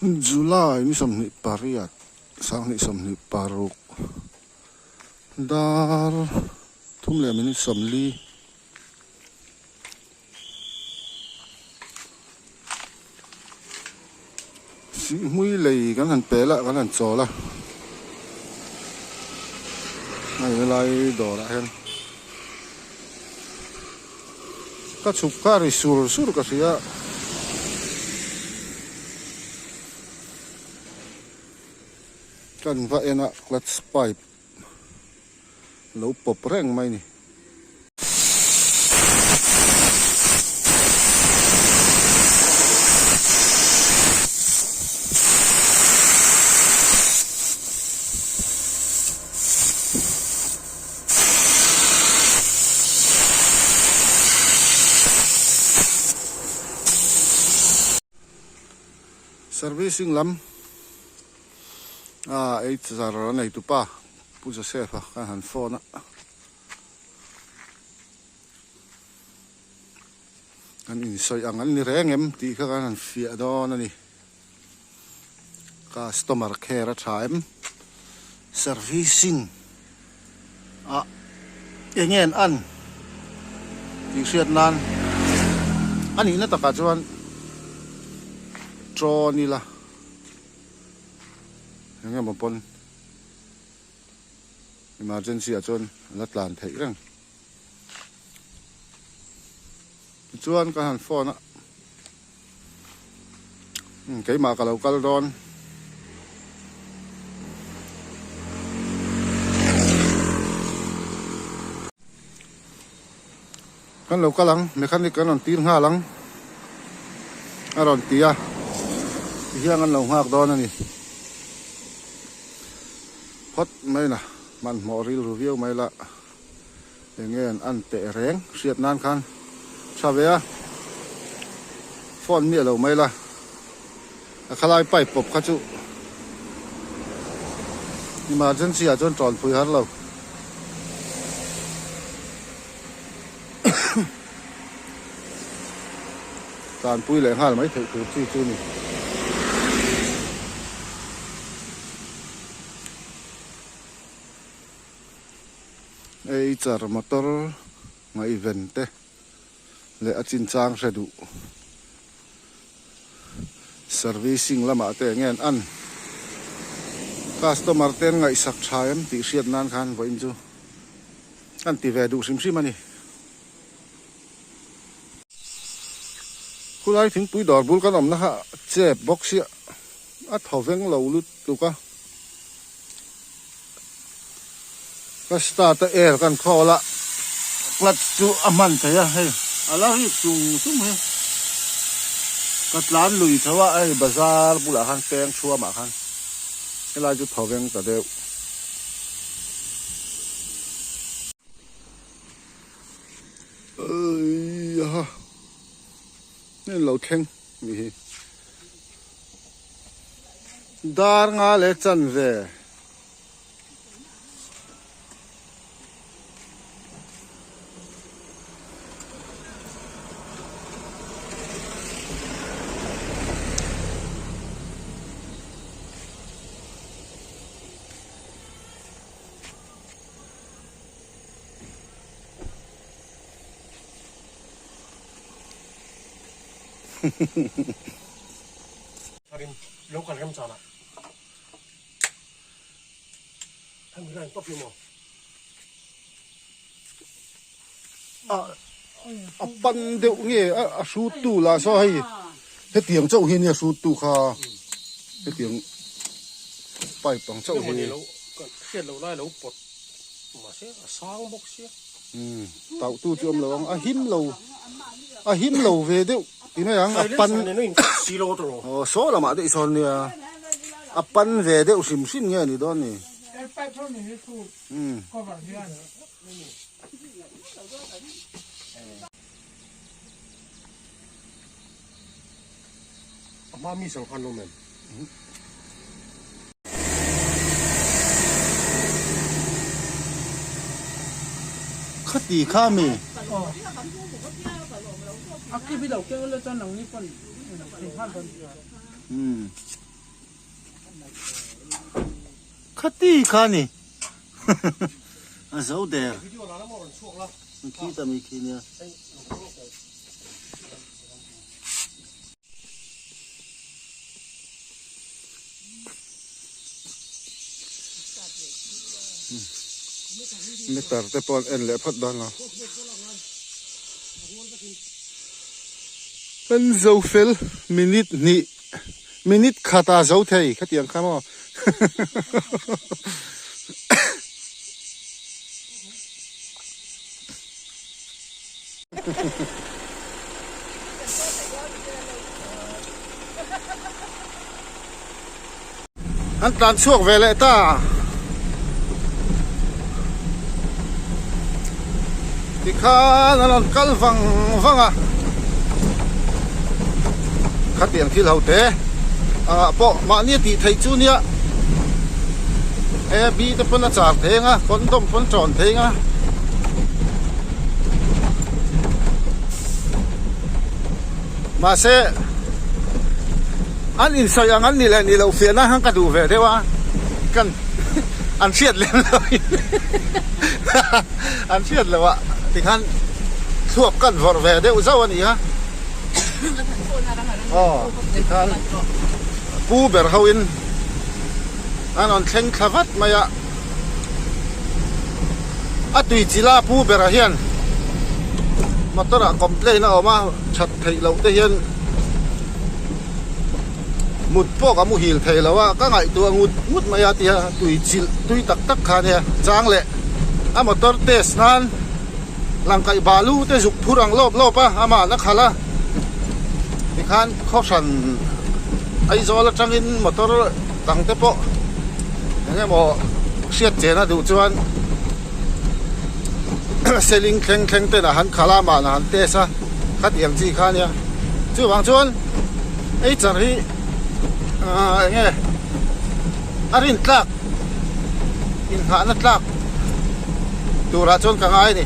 July ni 28 2026 dar thum leh minute 40. Sihhmui lei kan han pel a kan han chawl a hei helai dawrah hian ka chhuk kha ri sur sur ka hria kan va en a clutch pipe lo pawp reng mai a ni. Servicing lam a ei zar a nei tupa Pu Joseph a kan han phone a. An insawi ang an ni reng em tih kha kan han fiah dawn a ni. Customer care a tha em? Servicing ah eng nge an an tih hriat nan a nihna takah chuan trawn ila eng emaw pawn emergency ah chuan a la tlan theih reng. Tichuan ka han phone a, keimah ka lo kal dawn. Kan lo kal ang, mechanic kan rawn tir nghal ang a rawn ti a, tihian kan lo nghak dawn a ni. Phawt mai na, hmanhmawh rilru viau mai la. Enge an an teh reng hriat nan khan tha ve a, phone miah lo mai la, a khalai pipe pawp kha chu emergency ah chuan tawn phui har lo. Tanpui leh nghal mai theih tur chi chu ni. Eichar motor ngaihven te leh a chinchang hre duh servicing lamah te enge an an customer te an ngaihsak tha em tih hriat nan khan vawiin chu an ti ve duh hrim hrim a ni. Khulai thingpui dawr bul kan awmna kha chep bawk sia a thaw veng lo lutuk a. Ka start a air kan khawl a clutch chu a hman thei a hei a la rik chung chung hi ka tlan lui tho a hei bazar bulah khan peng thuamah khan helai chu thaw veng ta deuh. Eiha hei lo thleng ni hi. Dar nga leh chanve. A pan deuh nge a hrut tu lah saw hei hetiang chauh hi nia hrut tu kha hetiang pipe ang chauh hi. Umm tauh tu chu awm lo ang a him lo a him lo ve deuh ti mai ang a pan aw saw lamah daih sawn nia a pan ve deuh hrim hrim nge a ni dawn ni umm. Khati kha mi. Khati kha a ni. A zo der. Khi ta mi khi nia. Meter te pawh an en leh phawt dawn lo. Kan zo fel minute hnih minute khat a zo thei khatiang kha maw. An tlan chhuak ve leh ta. Tikhan an rawn kal vang vang a. Khatiang thil ho te angah pawh mahni a tih theih chu nia A B te pawn a char thei ang a condom pawn a tawn thei ang a. Mahse an insawi ang an nih leh nih loh fiahna khan ka duh ve deuh a kan an hriat lem lo in an hriat loh a tikhan thluak kan vawrh ve deuh zauh a ni a aw tikhan pu ber ho in an rawn thleng thla vat mai a a tui chila pu berah hian motor ah complain a awm a that theih loh te hian mut pawh ka muhil thei lo a ka ngaihtuah ngut ngut mai a tia tui chilh tui tak tak kha ania chang leh a motor test nan langkaih balu te zuk phur ang lawp lawp a amah an a khalh a tikhan khawhran Aizawl atangin motor dang te pawh eng emaw hriat chen a duh chuan seling thleng thleng ten a han khalh a mahna han test a khatiang chi kha ania chuvang chuan eichar hi ahh eng nge a rin tlak inghahna tlak turah chuan ka ngai a ni.